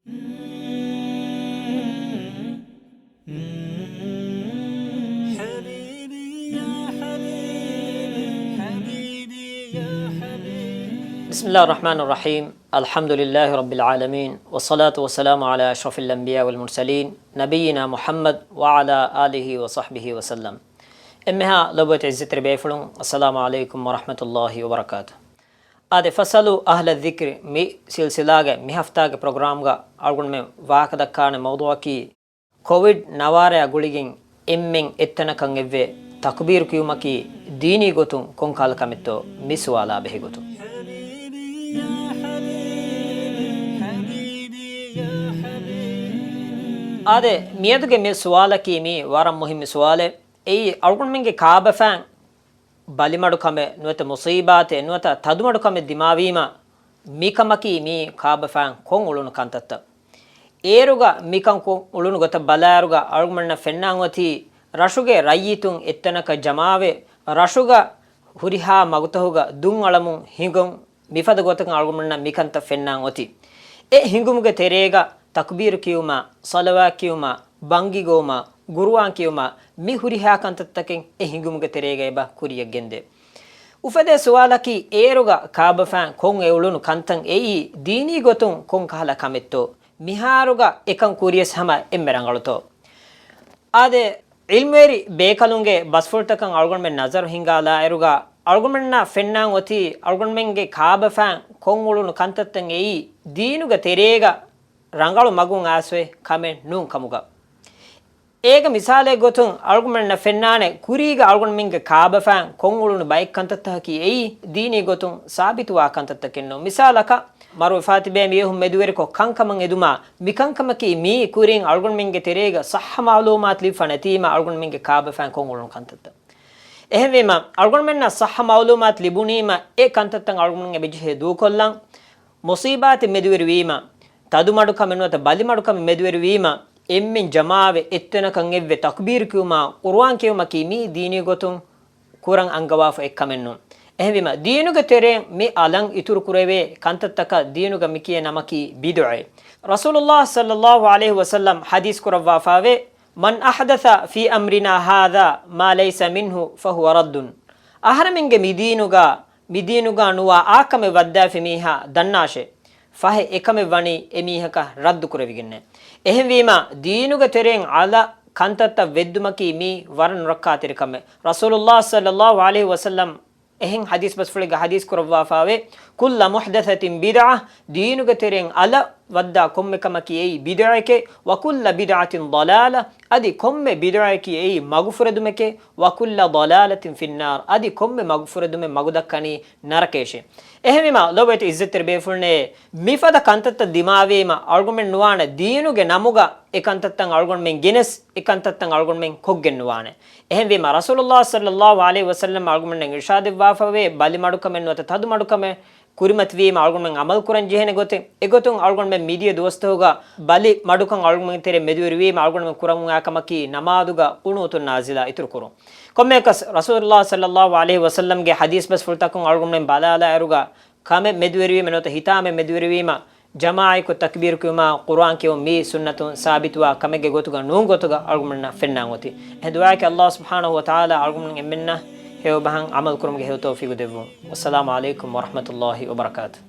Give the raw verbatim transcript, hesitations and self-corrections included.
بسم الله الرحمن الرحيم. الحمد لله رب العالمين، والصلاة والسلام على أشرف الأنبياء والمرسلين، نبينا محمد وعلى آله وصحبه وسلم. އެންމެހާ ލޮބުވެތި އިއްޒަތްތެރި ބޭފުޅުން، السلام عليكم ورحمة الله وبركاته. އާދެ، فاسألوا أهل الذكر މި ސިލްސިލާގެ މި ހަފްތާގެ ޕްރޮގްރާމްގަ އަޅުގަނޑުމެން ވާހަކަދައްކާނެ މައުޟޫޢަކީ، ކޮވިޑް ނަވާރަޔާ ގުޅިގެން އެންމެން އެއްތަނަކަށް އެއްވެ ތަކުބީރު ކިޔުމަކީ ދީނީ ގޮތުން ކޮން ކަހަލަ ކަމެއްތޯ މި ސުވާލާ ބެހޭ ގޮތުން. އާދެ، މިއަދުގެ މި ސުވާލަކީ މީ ވަރަށް މުހިއްމު ސުވާލެއް. އެއީ، އަޅުގަނޑުމެންގެ ކާބަފައިން ބަލިމަޑުކަމެއް ނުވަތަ މުސީބާތެއް ނުވަތަ ތަދުމަޑުކަމެއް ދިމާވީމަ، މިކަމަކީ މީ ކާބަފައިން ކޮށް އުޅުނު ކަންތައްތައް. އޭރުގަ މިކަން ކޮށް އުޅުނު ގޮތަށް ބަލާއިރުގަ އަޅުގަނޑަށް ފެންނާން އޮތީ، ރަށުގެ ރައްޔިތުން އެއްތަނަކަށް ޖަމާވެ، ރަށުގަ ހުރިހާ މަގުތަހުގަ ދުން އަޅަމުން ހިނގުން، މިފަދަ ގޮތަކަށް އަޅުގަނޑުމެންނަށް މިކަންތައް ފެންނާން އޮތީ. އެ ހިނގުމުގެ ތެރޭގަ ތަކުބީރު ކިޔުމާ، ޞަލަވާތް ކިޔުމާ، ބަންގި ގޮވުމާ، ގުރުއާން ކިޔުމާ، މި ހުރިހާ ކަންތައްތަކެއް އެ ހިނގުމުގެ ތެރޭގަ އެބަ ކުރިޔަށް ގެންދޭ. އުފެދޭ ސުވާލަކީ، އޭރުގަ ކާބަފައިން ކޮށް އެ އުޅުނު ކަންތައް އެއީ ދީނީ ގޮތުން ކޮން ކަހަލަ ކަމެއްތޯ؟ މިހާރުގަ އެކަން ކުރިޔަސް ހަމަ އެންމެ ރަނގަޅުތޯ؟ އާދެ، ޢިލްމުވެރި ބޭކަލުންގެ ބަސްފުޅުތަކަށް އަޅުގަނޑުމެން ނަޒަރު ހިންގާލާއިރުގަ، އަޅުގަނޑުމެންނަށް ފެންނާން އޮތީ، އަޅުގަނޑުމެންގެ ކާބަފައިން ކޮށް އުޅުނު ކަންތައްތައް އެއީ ދީނުގެ ތެރޭގަ ރަނގަޅު މަގުން އައިސްފައި ކަމެއް ނޫން ކަމުގަ. އޭގެ މިސާލެއް ގޮތުން އަޅުގަނޑުމެންނަށް ފެންނާނެ، ކުރީގަ އަޅުގަނޑުމެންގެ ކާބަފައިން ކޮށް އުޅުނު ބައެއް ކަންތައްތަކަކީ އެއީ ދީނީ ގޮތުން ސާބިތުވާ ކަންތައްތަކެއް ނޫން. މިސާލަކަށް، މަރުވެފާތިބޭ މީހުން މެދުވެރިކޮށް ކަންކަމަށް އެދުމާ، މިކަންކަމަކީ މީ ކުރިން އަޅުގަނޑުމެންގެ ތެރޭގަ ޞައްޙަ މަޢުލޫމާތު ލިބިފަ ނެތީމަ އަޅުގަނޑުމެންގެ ކާބަފައިން ކޮށް އުޅުނު ކަންތައްތައް. އެހެންވީމަ، އަޅުގަނޑުމެންނަށް ޞައްޙަ މަޢުލޫމާތު ލިބުނީމަ، އެ ކަންތައްތައް އަޅުގަނޑުމެން އެބަޖެހޭ ދޫކޮށްލަން. މުޞީބާތެއް މެދުވެރިވީމަ، ތަދުމަޑުކަމެއް ނުވަތަ ބަލިމަޑުކަމެއް މެދުވެރިވީމަ، އެންމެން ޖަމާވެ އެއްތަނަކަށް އެއްވެ ތަކުބީރު ކިޔުމާ، ޤުރުއާން ކިޔުމަކީ މީ ދީނީ ގޮތުން ކުރަން އަންގަވާފަ އެއްކަމެއް ނޫން. އެހެންވީމަ، ދީނުގެ ތެރެއިން މި އަލަށް އިތުރު ކުރެވޭ ކަންތައްތަކަށް ދީނުގަ މިކިޔޭ ނަމަކީ ބިދުޢައޭ. ރަސޫލުﷲ ޞައްލަﷲ ޢަލައިހި ވަސައްލަމް ޙަދީޘް ކުރައްވާފައިވޭ، من أحدث في أمرنا هذا ما ليس منه فهو رد. އަހަރެމެންގެ މިދީނުގަ، މިދީނުގަ ނުވާ އާ ކަމެއް ވައްދާފި މީހާ ދަންނާށޭ. ފަހެ އެކަމެއް ވަނީ އެމީހަކަށް ރައްދު ކުރެވިގެންނޭ. އެހެންވީމަ، ދީނުގެ ތެރެއިން އަލަށް ކަންތައްތައް ވެއްދުމަކީ މީ ވަރަށް ނުރައްކާތެރި ކަމެއް. ރަސޫލުﷲ ޞައްލަﷲ ޢަލައިހި ވަސައްލަމް އެހެން ޙަދީޘް ބަސްފުޅެއްގަ ޙަދީޘް ކުރައްވާފައިވޭ، كل محدثة بدعة، ދީނުގެ ތެރެއިން އަލަށް ވައްދާ ކޮންމެ ކަމަކީ އެއީ ބިދުޢައެކޭ، وكل بدعة ضلالة، އަދި ކޮންމެ ބިދުޢައެކީ އެއީ މަގުފުރެދުމެކޭ، وكل ضلالة في النار، އަދި ކޮންމެ މަގުފުރެދުމެއް މަގުދައްކަނީ ނަރަކަޔަށޭ. އެހެންވީމަ، ލޮބުވެތި އިއްޒަތްތެރި ބޭފުޅުންނޭ، މިފަދަ ކަންތައްތައް ދިމާވީމަ، އަޅުގަނޑުމެން ނުވާނެ ދީނުގެ ނަމުގަ އެ ކަންތައްތައް އަޅުގަނޑުމެން ގެނެސް، އެ ކަންތައްތައް އަޅުގަނޑުމެން ކޮށްގެން ނުވާނެ. އެހެންވީމަ، ރަސޫލުﷲ ޞައްލަﷲ ޢަލައިހި ވަސައްލަމް އަޅުގަނޑުމެން އިރުޝާދެއްވާފައިވޭ، ބަލި މަޑުކަމެއް ނުވަތަ ތަދު މަޑުކަމެއް ކުރިމަތިވީމަ އަޅުގަނޑުމެން ޢަމަލު ކުރަން ޖެހޭނެ ގޮތެއް. އެގޮތުން އަޅުގަނޑުމެން މިދިޔަ ދުވަސްތަހުގަ ބަލި މަޑުކަން އަޅުގަނޑުމެން ތެރެ މެދުވެރިވީމަ އަޅުގަނޑުމެން ކުރަމުން އާ ކަމަކީ ނަމާދުގަ ޤުނޫތު ނާޒިލާ އިތުރު ކުރުން. ކޮންމެއަކަސް ރަސޫލުﷲ ޞައްލަﷲ ޢަލައިހި ވަސައްލަމްގެ ޙަދީޘް ބަސްފުޅުތަކުން އަޅުގަނޑުމެން ބަލާލާއިރުގަ ކަމެއް މެދުވެރިވީމަ ނުވަތަ ހިތާމައެއް މެދުވެރިވީމަ، ޖަމާޢަތްކޮށް ތަކްބީރު ކިޔުމާ، ޤުރުއާން ކިޔުން މީ ސުންނަތުން ސާބިތުވާ ކަމެއްގެ ގޮތުގަ ނޫން ގޮތުގަ އަޅުގަނޑުމެންނަށް ފެންނާން އޮތީ. އެހެން ދުޢާއަކީ ﷲ ސުބްޙާނަހޫ ވަތަޢާލާ އަޅުގަނޑުމެން އެންމެންނަށް ހެޔޮ ބަހަށް ޢަމަލު ކުރުމުގެ ހެޔޮ ތައުފީޤު ދެއްވުން. ވައްސަލާމު ޢަލައިކުމް ވަރަޙްމަތުﷲ ވަބަރަކާތުހު.